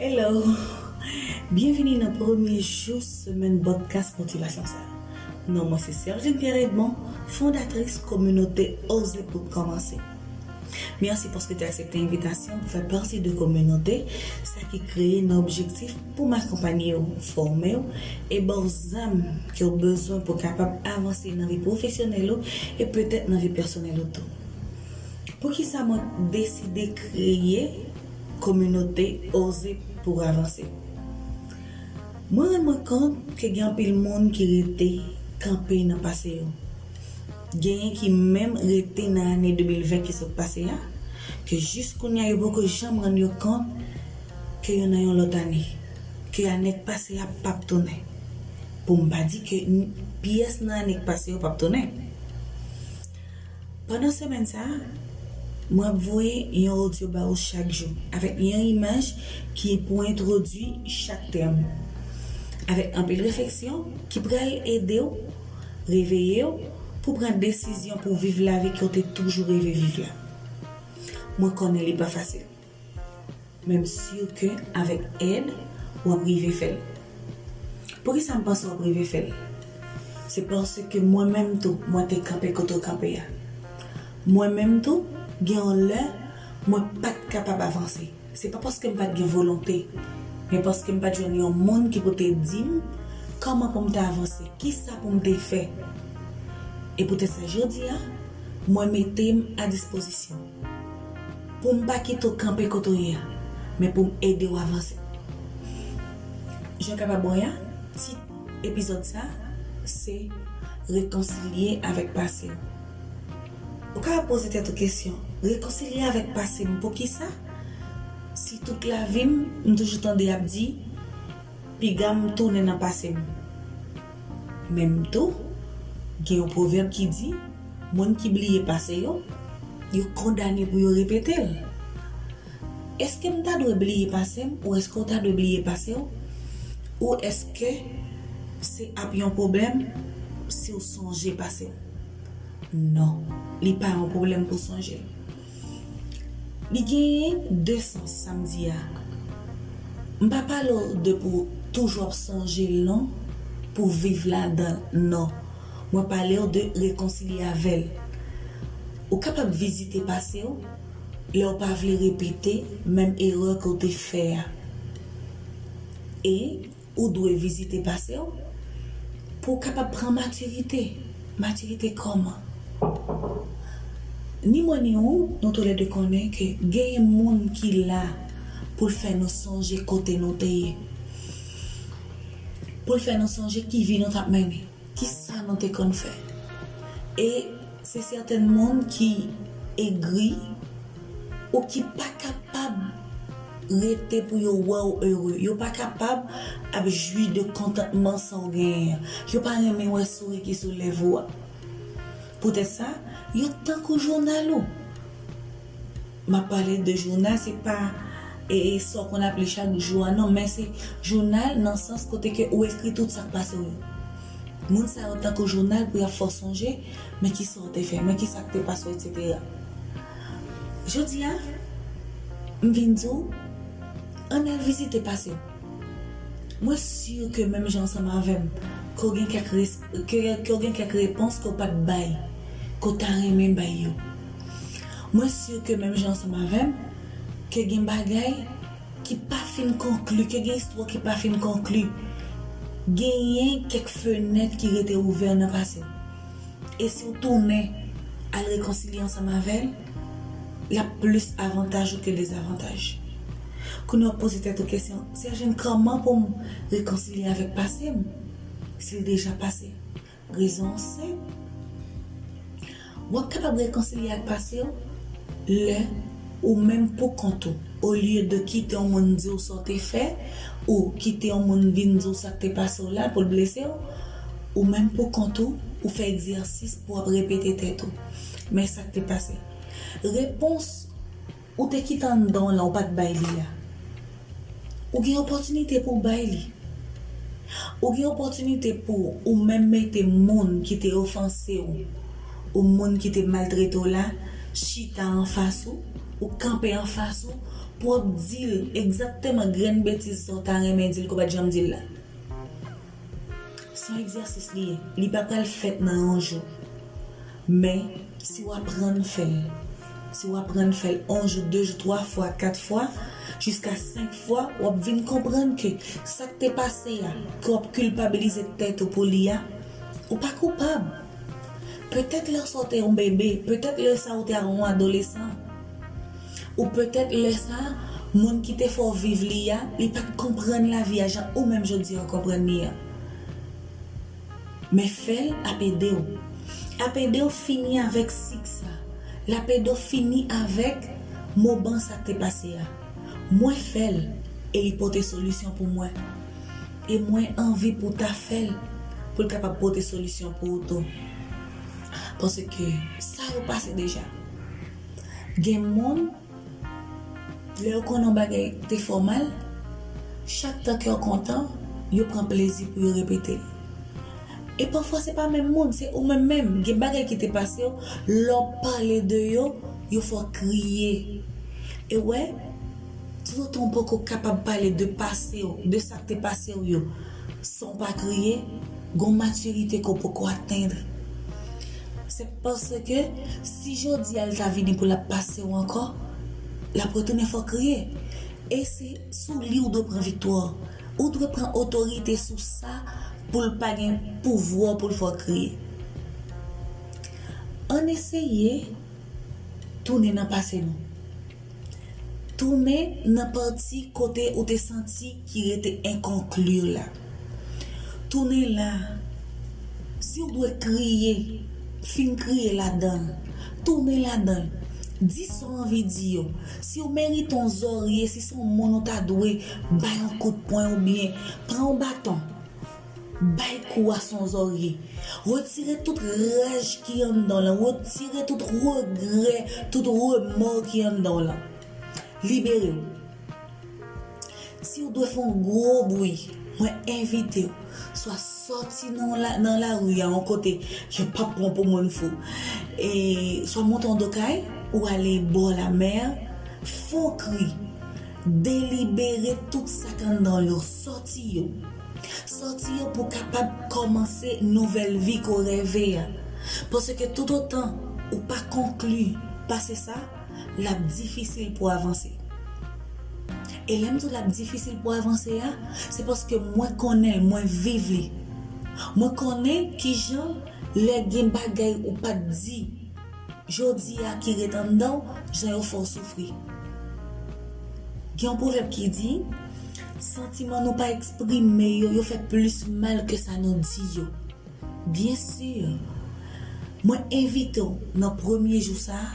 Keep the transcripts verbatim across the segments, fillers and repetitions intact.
Hello! Byenvini nan premye jou semèn podcast motivasyon sa. Non mwen se Sergine Pierre Edmond, fondatris kominote Oze pou kòmanse. Mèsi paske w te aksepte envitasyon pou fè pati de kominote sa ki kreye nan objektif pou m akonpanye w, fòme w e ba w zam ke w bezwen pou w kapab avanse nan vi pwofesyonèl ou e petèt nan vi pèsonèl ou tou. Poukisa mwen deside kreye kominote Oze pou avanse? Mwen rann mwen kont ke gen anpil moun ki rete kanpe nan pase yo. Genyen ki menm rete nan ane de mil ven ki sot pase a, ke jis kounye a yo poko janm rann yo kont ke yo nan yon lòt ane, ke ane k pase a p ap tounen. Pou m pa di ke n- pyès nan ane k pase yo p ap tounen. Pandan semèn sa a, mwen ap voye yon odyo ba ou chak jou avèk yon imaj ki pou entwodui chak tèm, avèk anpil refleksyon ki pral ede w reveye w pou pran desizyon pou viv lavi ke w te toujou reve viv la. Mwen konnen li pa fasil, men m si ke avèk èd, w ap rive fè l. Poukisa m panse w ap rive fè l? Se paske mwen menm tou, mwen te kanpe kote w kanpe a. Mwen menm tou, gen yon lè, mwen pa t kapab avanse. Se pa paske m pa t gen volonte, men paske m pa t jwenn yon moun ki pou te di m kòman pou m te avanse, kisa pou m te fè. E poutèt sa, jodi a, mwen mete m a dispozisyon pou m pa kite w kanpe kote w ye a, men pou m ede w avanse. Jan w kapab wè a, tit epizòd sa se Rekonsilye avèk pase w. Ou kapab poze tèt ou kesyon, rekonsilye avèk pase m poukisa? Si tout lavi m, m toujou tande y ap di, piga m tounen nan pase m. Menm tou, gen yon pwovèb ki di, moun ki bliye pase yo, yo kondane pou yo repete l. Èske m ta dwe bliye pase m ou èske w ta dwe bliye pase w? Ou èske se ap yon pwoblèm si w sonje pase w? Non, li pa yon pwoblèm pou sonje. Li genyen de sans, sa m di a. M pa pale w de pou toujou ap sonje l non, pou viv ladan l, non. Mwen pale w de rekonsilye avè l. Ou kapab vizite pase w lè w pa vle repete menm erè ke w te fè a. E ou dwe vizite pase w pou w kapab pran matirite. Matirite kòman? Ni mwen ni ou, nou toulède konnen ke genyen moun ki la pou l fè nou sonje kote nou te ye. Pou l fè nou sonje ki vi nou t ap mennen, kisa nou te konn fè. E se sèten moun ki egri ou ki pa kapab rete pou yo wè w ere. Yo pa kapab ap jwi de kontantman sa w genyen an. Yo pa renmen wè souri ki sou lèv ou a. Poutèt sa, yo tankou jounal ou. M ap pale de jounal, se pa e, e sa w konn ap li chak jou a non, men se jounal nan sans kote ke ou ekri tout sa k pase w yo. Moun sa yo tankou jounal pou y ap fè w sonje, men kisa w te fè, men kisa k te pase w, etsetera. Jodi a, m vin di w, ann al vizite pase w. Mwen si ke menm jan ansanm avè m, ke w gen kèk res- ke, ke w gen kèk repons ke w pa t bay, ke w ta renmen bay yo. Mwen si ke menm jan ansanm avè m, ke gen bagay ki pa fin konkli, ke gen istwa ki pa fin konkli. Genyen kèk fenèt ki rete ouvè nan pase w. E si w tounen al rekonsilye ansanm avè l, l ap plis avantaj ou ke dezavantaj. Kounye a w ap poze tèt ou kesyon, Sergine, kòman pou m rekonsilye avèk pase m? Si l deja pase. Rezon an senp. W ap kapab rekonsilye ak pase w lè ou menm pou kont ou, olye de kite yon moun di w sa w te fè, ou kite yon moun vin di w sa k te pase w la pou l blese w, ou menm pou kont ou, ou fè egzèsis pou w ap repete tèt ou. Men sa k te pase. Repons ou te kite anndan w lan, ou pa t bay li a. Ou gen opòtinite pou w bay li. Ou gen opòtinite pou ou menm mete moun ki te ofanse w, ou moun ki te maltrete w la, chita anfas ou, Ou kanpe anfas ou pou w ap di l egzakteman grenn betiz sa w ta renmen di l ke w pa t janm di l la. Se yon egzèsis li ye. Li pa pral fèt nan yon jou. Men, si w aprann fè l, si w aprann fè l yon jou, de jou, twa fwa, kat fwa, jiska senk fwa, w ap vin konprann ke sa k te pase a, ke w ap kilpabilize tèt ou pou li a, ou pa koupab. Petèt lè sa w te yon bebe, petèt lè sa w te yon adolesan, ou petèt lè sa, moun ki te fè w viv li a, li pa t konprann lavi a jan ou menm jodi a w konprann li a. Men fè l ap ede w. Ap ede w fini avèk sik sa. L ap ede w fini avèk moman sa k te pase a. Mwen fè l e li pote solisyon pou mwen. E mwen anvi pou w ta fè l, pou l kapab pote solisyon pou ou tou. Paske sa yo pase deja. Gen moun, lè yo konnen yon bagay te fè w mal, chak tan kè yo kontan, yo pran plezi pou yo repete l. E pafwa se pa menm moun, se ou menm menm. Gen bagay ki te pase w, lè w pale de yo, yo fè w kriye. E w wè, toutotan w poko kapab pale de pase w, de sa k te pase w yo, san w pa kriye, gon matirite ke w poko atenn. Se paske si jodi a l ta vini pou l ap pase w ankò, l ap retounen fè w kriye. E se sou li ou dwe pran viktwa. Ou dwe pran otorite sou sa pou l pa gen pouvwa pou l fè w kriye. Ann eseye tounen nan pase nou. Tounen nan pati kote ou te santi ki rete enkonkli la. Tounen la. Si w dwe kriye, fin kriye ladan l. Tounen ladan l. Di sa w anvi di yo. Si w merite yon zòrye, si se yon moun ou ta dwe bay yon kout pwen oubyen pran yon baton, bay kou a sou yon zòrye. Retire tout raj ki anndan w lan. Retire tout regrè, tout remò ki anndan w lan. Libere w. Si w dwe fè yon gwo bri, mwen envite w, swa sòti nan la, nan lari a, yon kote ke p ap pran pou moun fou, e swa monte yon do kay, ou ale bò lamè, fè yon kri, delibere tout sa k anndan w yo, sòti yo. Sòti yo pou w kapab kòmanse nouvèl vi ke w rève a. Paske toutotan ou pa konkli pase sa, l ap difisil pou w avanse. E lè m di w l ap difisil pou w avanse a, se paske mwen konnen l, mwen viv li. Mwen konnen kijan lè gen bagay ou pa t di jodi a ki ret anndan w, jan yo fè w soufri. Gen yon pwovèb ki di, santiman nou pa eksprime yo, yo fè plis mal ke sa nou di yo. Byen si, mwen envite w nan premye jou sa a,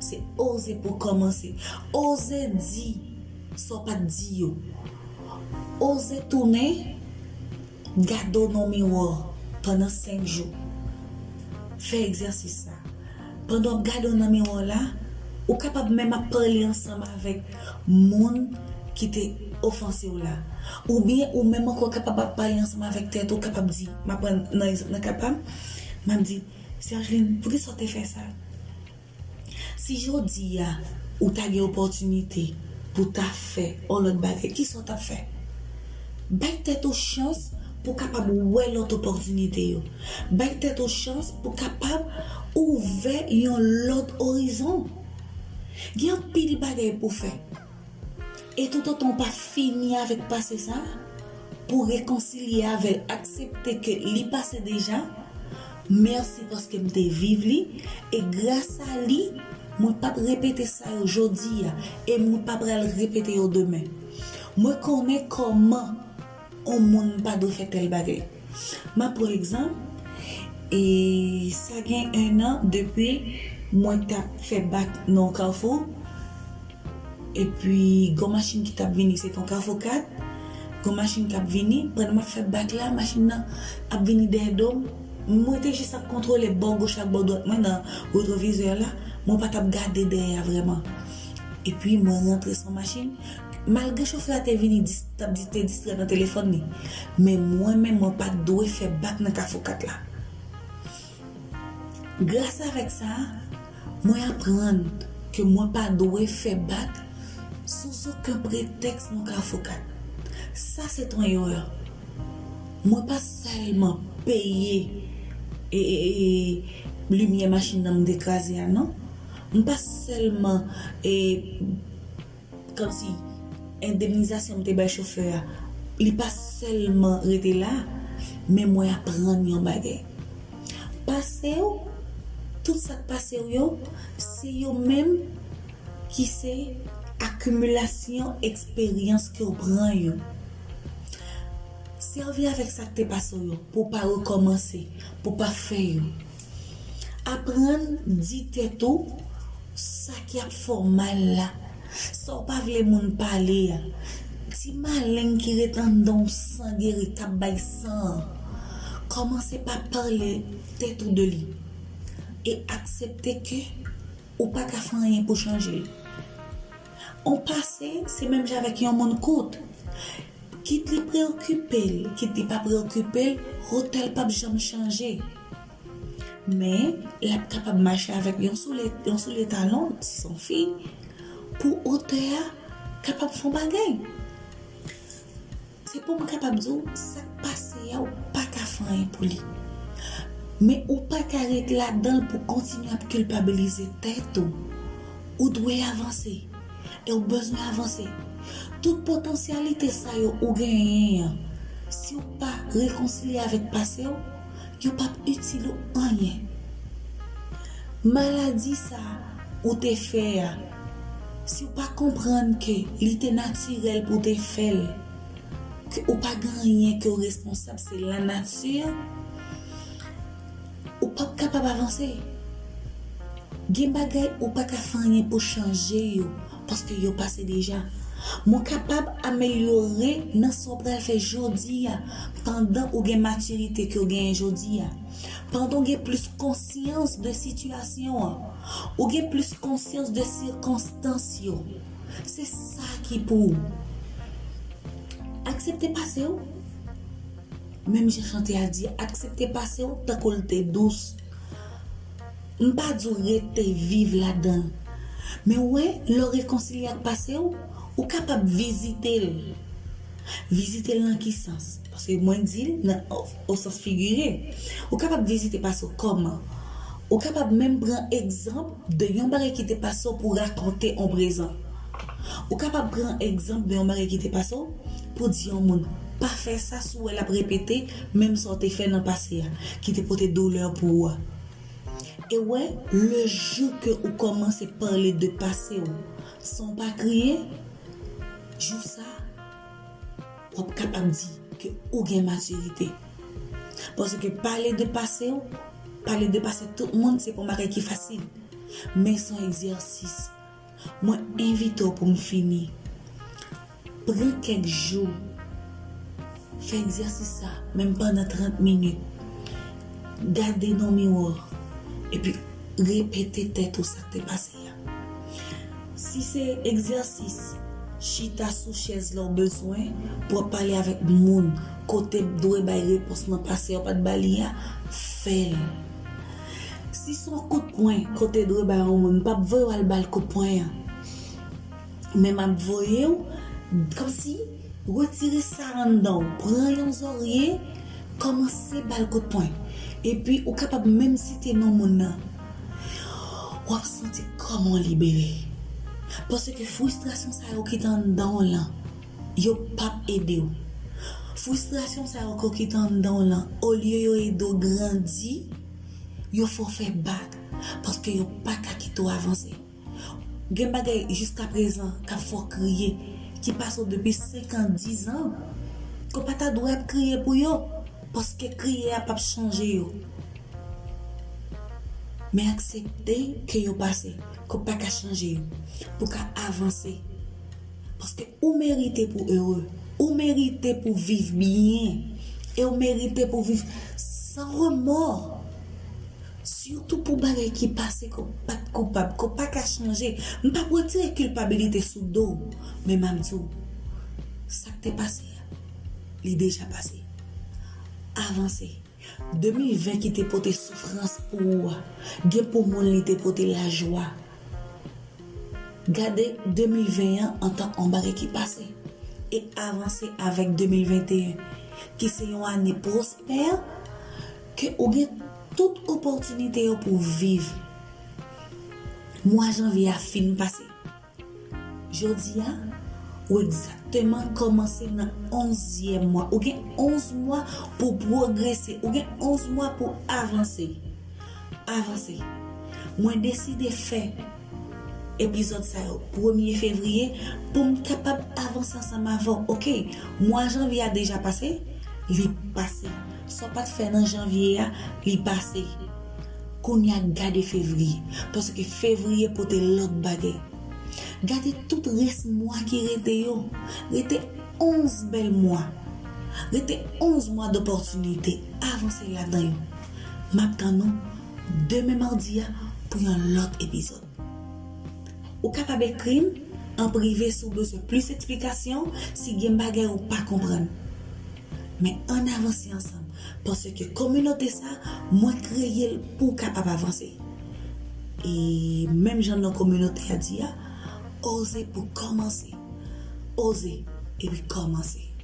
se oze pou kòmanse. Oze di sa w pa t di yo. Oze tounen gade w nan miwa pandan senk jou. Fè egzèsis sa. Pandan w ap gade w nan miwa la, ou kapab menm ap pale ansanm avèk moun ki te ofanse w la. Oubyen ou menm ankò kapab ap pale ansanm avèk tèt ou, kapab di, m ap pran nan egzanp nan ka pa m, m ap di, Sergeline, poukisa w te fè sa? Si jodi a ou ta gen opòtinite pou w ta fè yon lòt bagay, kisa w t ap fè? Bay tèt ou chans pou w kapab wè lòt opòtinite yo. Bay tèt ou chans pou w kapab ouvè yon lòt orizon. Gen anpil bagay pou w fè. E toutotan w pa fini avèk pase sa, pou w rekonsilye avè l, aksepte ke li pase deja, mèsi paske m te viv li, e gras a li, mwen p ap repete sa yo jodi a, e mwen pa pral repete yo demen. Mwen konnen kòman yon moun pa dwe fè tèl bagay. M ap pran egzanp, e sa gen en an depi mwen t ap fè bak nan yon kafou, epi gon machin ki t ap vini, se t yon kafou kat, gon machin k ap vini, pandan m ap fè bak la, machin nan ap vini dèyè do m, mwen te jis ap kontwole bò goch ak bò dwat mwen nan retwovizè la, mwen pa t ap gade dèyè a vrèman. Epi mwen rantre sou machin, malgre chofè a te vini dis-, t ap di, te distrè nan telefòn li, men mwen menm mwen pa t dwe fè bak nan kafou kat la. Gras avèk sa, mwen aprann ke mwen pa dwe fè bak sou okenn pretèks nan Kafou kat. Sa se yon erè. Mwen pa sèlman peye e, e, e, limyè machin nan m te kraze a, non. M pa sèlman e, kòmsi endemnizasyon m te bay chofè a, li pa sèlman rete la, men mwen aprann yon bagay. Pase w, tout sa k pase w yo, se yo menm ki se akimilasyon eksperyans ke w pran yo. Sèvi avèk sa k te pase w yo pou w pa rekòmanse, pou w pa fè yo. Aprann di tèt ou sa ki ap fè w mal la, sa w pa vle moun pale a. Ti maleng ki ret anndan w san geri k ap bay san an. Kòmanse pa pale tèt ou de li. E aksepte ke ou pa ka fè anyen pou chanje l. On pase, se menm jan avèk yon moun kout. Kit li preokipe l, kit li pa preokipe l, wotè l p ap janm chanje. Men, l ap kapab mache avèk yon soulye, yon soulye talon, si se yon fi, pou wotè a kapab fè yon bagay. Se pou m kapab di w, sa k pase a, ou pa ka fè anyen pou li. Men ou pa ka ret ladan l pou kontinye ap kilpabilize tèt ou. Ou dwe avanse. E ou bezwen avanse. Tout potansyalite sa yo ou genyen an, si w pa rekonsilye avèk pase w, yo p ap itil ou anyen. Maladi sa ou te fè a, si w pa konprann ke li te natirèl pou w te fè l, ke ou pa gen anyen ke w responsab, se lanati, ou p ap kapab avanse. Gen bagay ou pa ka fè anyen pou chanje yo, paske yo pase deja. Mwen kapab amelyore nan sa w pral fè jodi a, pandan ou gen matirite ke w genyen jodi a. Pandan w gen plis konsyans de sitiyasyon an, ou gen plis konsyans de sikonstans yo. Se sa ki pou ou. Aksepte pase w. Menm jan chante a di, aksepte pase w tankou l te dous. M pa di w rete viv ladan l. Men w wè, lè w rekonsilye ak pase w, ou kapab vizite l. Vizite l nan ki sans? Paske mwen di l nan, o, o sans figire. Ou kapab vizite pase w kòman? Ou kapab menm pran egzanp de yon bagay ki te pase w pou rakonte on prezan. Ou kapab pran egzanp de yon bagay ki te pase w pou di yon moun, pa fè sa si w wè l ap repete menm sa w te fè nan pase a, ki te pote doulè pou ou a. E w wè, le jou ke ou kòmanse pale de pase w san w pa kriye, jou sa, w ap kapab di ke ou gen matirite. Paske pale de pase w, pale de pase tout moun, se pa yon bagay ki fasil. Men se yon egzèsis. Mwen envite w pou m fini. Pran kèk jou. Fè egzèsis sa, menm pandan trant minit. Gade nan miwa, epi repete tèt ou sa k te pase a. Si se egzèsis chita sou chèz la w bezwen pou w ap pale avèk moun kote dwe bay repons nan pase a w pa t ba li a, fè l. Si se yon kout pwen kote dwe bay yon moun, m p ap voye w al ba l kout pwen an. Men m ap voye w, kòmsi, retire sa anndan w. Pran yon zòrye, kòmanse ba l kout pwen. Epi ou kapab menm site non moun nan. W ap santi kòman w libere. Paske fristrasyon sa yo ki te anndan w lan, yo p ap ede w. Fristrasyon sa yo ke w kite anndan w lan, olye yo ede w grandi, yo fè w fè bak, paske yo pa ka kite w avanse. Gen bagay jiskaprezan k ap fè w kriye, ki pase w depi senk an, diz an, ke w pa ta dwe ap kriye pou yo, paske kriye a p ap chanje yo. Men aksepte ke yo pase, ke w pa ka chanje yo, pou w ka avanse. Paske ou merite pou ere, ou merite pou viv byen, e ou merite pou viv san remò. Sitou pou bagay ki pase ke w pa t koupab, ke w pa ka chanje. M p ap retire kilpabilite sou do w, men m ap di w, sa k te pase a, li deja pase. Avanse. De mil ven ki te pote soufrans pou ou a, gen pou moun li te pote lajwa. Gade de mil ven an antan yon bagay ki pase e avanse avèk de mil venteyen, ki se yon ane pwospè, ke ou gen tout opòtinite yo pou viv. Mwa janvye a fin pase. Jodi a, ou egzakteman kòmanse nan onzyèm mwa. Ou gen onz mwa pou pwogrese. Ou gen onz mwa pou avanse. Avanse. Mwen deside fè epizòd sa yo premye fevriye pou m kapab avanse ansanm avè w. Oke, mwa janvye a deja pase, li pase. Sa w pa t fè nan janvye a, li pase. Kounye a gade fevriye, paske fevriye pote lòt bagay. Gade tout rès mwa ki rete yo. Rete onz bèl mwa. Rete onz mwa dopòtinite. Avanse ladan yo. M ap tann ou demen madi a pou yon lòt epizòd. Ou kapab ekri m an prive si w bezwen plis eksplikasyon, si gen bagay ou pa konprann. Men ann avanse ansanm, paske kominote sa, mwen kreye l pou w kapab avanse. E menm jan non kominote a di a, oze pou kòmanse. Oze epi kòmanse.